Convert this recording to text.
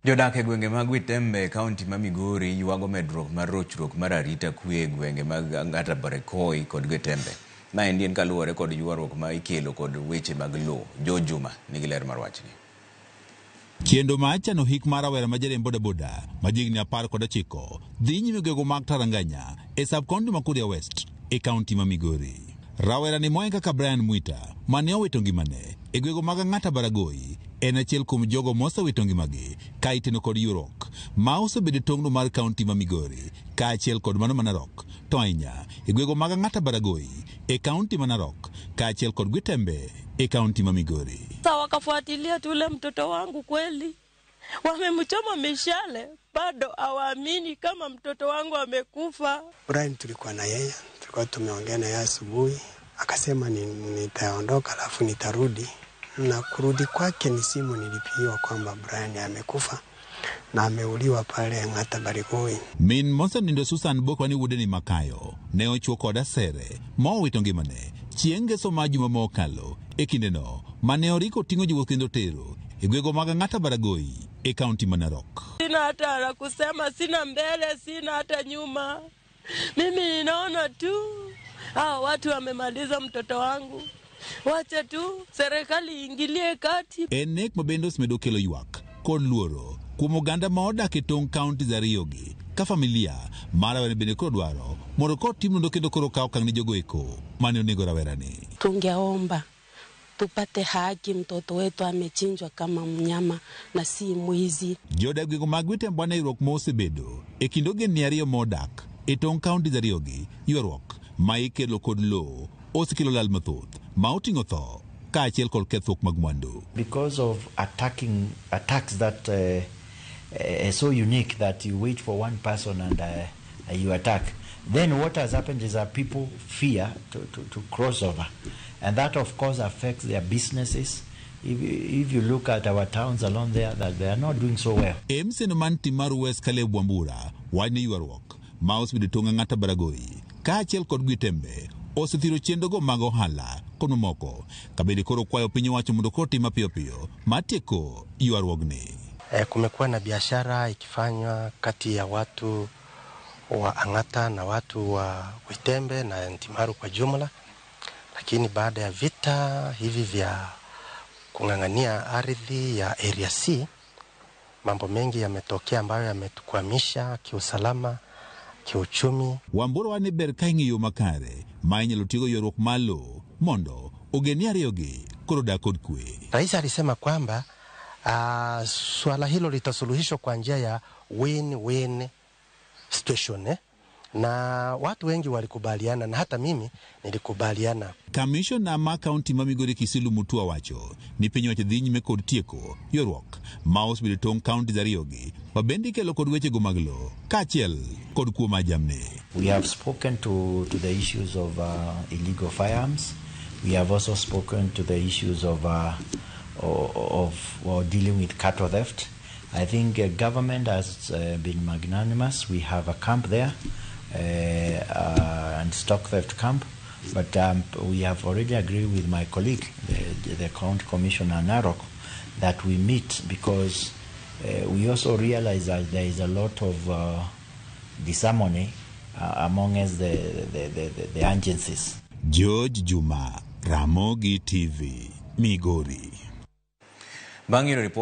Jodak e gwenge mag Gwitembe e kaunti ma Migori ywago medruok mar rochruok mar arita kwe e gwenge mag Ang'ata Barakoi kod Gwitembe. Maendi en kaluwore kod ywaruok ma ikelo kod weche mag lowo. George Juma nigi ler mar wachni. Chenro mar chano hik mar rawera ma jariemb bodaboda ma jahigni 19 dhi nyime gwego mag Taranganya e sub county ma Kuria West e kaunti ma Migori. Rawera ni moen kaka Brian Mwita mane owito ngimane e gwego mag Ang'ata Baragoi en achiel kuom jogo mosewito ngimagi ka iteno kod ywaruok ma osebedo e tong'no mar kaunti ma Migori kaachiel kod mano ma Narok to ahinya e gwego mag Ang'ata Baragoi e kaunti ma Narok kaachiel kod Gwitembe e kaunti ma Migori. Sasa wakafuatilia tu ule mtoto wangu kweli, wamemchoma mishale, bado hawaamini kama mtoto wangu amekufa. Brian tulikuwa na yeye, tulikuwa tumeongea na yeye asubuhi, akasema nitaondoka alafu nitarudi, na kurudi kwake ni simu nilipigiwa kwamba Brian amekufa na ameuliwa pale Ang'ata Barigoi. Min mosenindo Susan Boko ni wuode ni makayo ne ochwo kod asere ma owito ngimane chieng' ngeso mar juma ma okalo e kindeno mane oriko ting'o jowuoth kendo tero e gwego mag Ang'ata Baragoi e kaunti ma Narok. Sina hata la kusema, sina mbele, sina hata nyuma. Mimi ninaona tu hao watu wamemaliza mtoto wangu. Wacha tu serikali iingilie kati. En nek ma bende osemedo kelo ywak kod luoro kuom oganda ma odak e tong' kaunti ariyogi ka familia mar rawera bende koro dwaro mondo koro tim nonro kendo koro kaw okang' ne jogo eko mane onego rawerani. Tungeomba tupate haki, mtoto wetu amechinjwa kama mnyama na si mwizi. Jodak gwenge mag Gwitembe wane ywaruok ma osebedo e kind ogendni ariyo modak e tong' kaunti ariyogi ywaruok ma ikelo kod lowo osekelo lal mathoth ma oting'o tho kaachiel kod kethruok mag mwandu. Because of attacks that so unique that you wait for one person and you attack. Then what has happened is that people fear to cross over. And that of course affects their businesses. If you look at our towns along there, that they are not doing so well. MCA man Timaru West Caleb Wambura wach ni ywaruok ma osebedo tong' Ang'ata Baragoi kaachiel kod Gwitembe osethiro chenrogo mag ohala kod mamoko ka bende koro kwayo piny owacho mondo koro tim mapiyo piyo mar tieko ywaruogni. Kumekuwa na biashara ikifanywa kati ya watu wa Ang'ata na watu wa Gwitembe na Ntimaru kwa jumla, lakini baada ya vita hivi vya kung'ang'ania ardhi ya Area C, mambo mengi yametokea ambayo yametukwamisha kiusalama, kiuchumi. Wambura wane ber ka ing'iyo makare ma inyalo tigo ywaruok mar lowo mondo ogendni ariyogi koro dak kod kwe. Rais alisema kwamba swala hilo litasuluhishwa kwa njia ya win-win situation, eh? Na watu wengi walikubaliana na hata mimi nilikubaliana. Kamishona ma kaunti ma Migori Kisilu Mutua wacho ni piny owacho dhi nyime kod tieko ywaruok ma osebedo tong' kaunti ariyogi ma bende ikelo kod wechego mag lowo kaachiel kod kuo mar jamni. We have spoken to the issues of illegal firearms. We have also spoken to the issues of dealing with cattle theft. I think government has been magnanimous. We have a camp there, and stock theft camp. But we have already agreed with my colleague, the county commissioner Narok, that we meet because we also realize that there is a lot of disharmony among us, the agencies. George Juma, Ramogi TV, Migori. Bang' yudo ripot